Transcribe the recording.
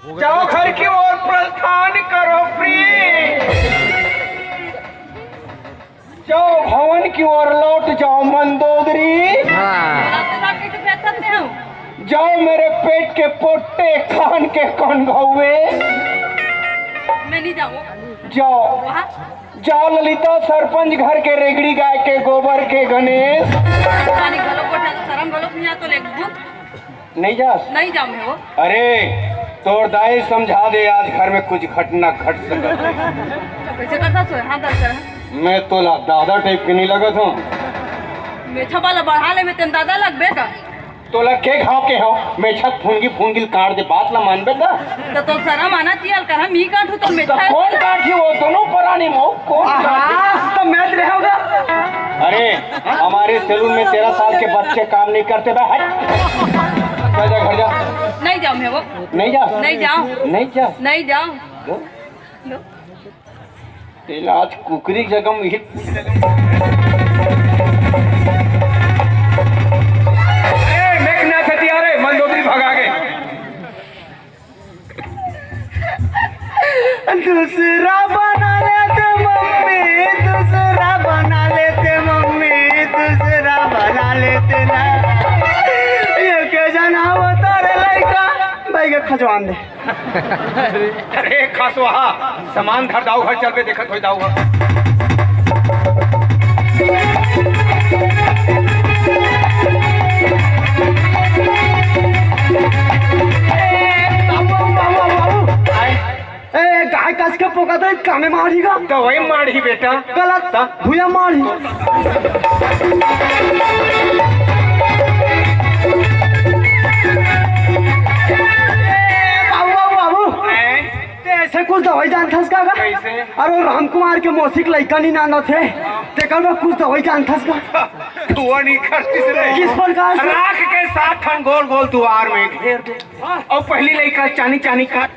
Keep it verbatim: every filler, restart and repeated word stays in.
जाओ घर की ओर प्रस्थान करो प्रिय। जाओ भवन की ओर लौट जाओ मंदोदरी। हाँ। जाओ मेरे पेट के पोट्टे, कान के कौन घौवे। मैं नहीं जाऊँ। जाओ। वहाँ? जाओ ललिता, सरपंच घर के रेगड़ी गाय के गोबर के गणेश। पानी घलो कोठा तो शरम घलो नहीं आ तो ले दूँ। नहीं जास? नहीं जाऊँ मैं वो। अरे, तोर दाई समझा दे, आज घर में कुछ घटना घट सकत हे। कैसे करता सो? हाँ, दस कर। मैं तोला दादा टाइप के नहीं लगत हूँ। मेछा वाला बढ़ा ले, मैं तेन दादा लगबे का? तोला के घाव के हो? मेछा फूंगी फूंगी काट दे, बात ला मानबे का? तो, तो शरम आना चाहिए, कर हम ही काटू तो तो मेछा। कौन काटी वो दोनों परानी मो? कौन काटी? हाँ, तो मैं रहोगा। अरे, हमारे सैलून में तेरह साल के बच्चे काम नहीं करते बे, हट। जा, जा, घर जा। नहीं जाऊँ मैं वो। नहीं जा? नहीं जाऊँ। नहीं जा? नहीं जाऊँ। लो। लो। तेला आज कुकरी के जगह में ही। ए, मेघनाथ हथियारे, मंदोदरी भगा के। दूसरा बना लेते मम्मी, दूसरा बना लेते मम्मी, दूसरा बना लेते ना। ये के जना वो तारे लइका, भाई के खजवान दे। अरे खसवा, सामान धर दाऊ घर चलबे, देखत होई दाऊ घर। बाबू, बाबू, बाबू। ए, गाय कस के पोका तो कामे मारी गा। दवाई मारी बेटा। गलत था, भूया मारी। बाबू, बाबू, बाबू। हैं? ते ऐसे कुछ दवाई जानथस का गा? कैसे? अरे वो राम कुमार के मौसी के लइका नहीं नाना थे, तेकर में कुछ दवाई जानथस का? धुआं नहीं करती से रहे। किस प्रकार से? राख के सात ठन गोल गोल दुआर में घेर दे। और पहली लइका चानी चानी काट।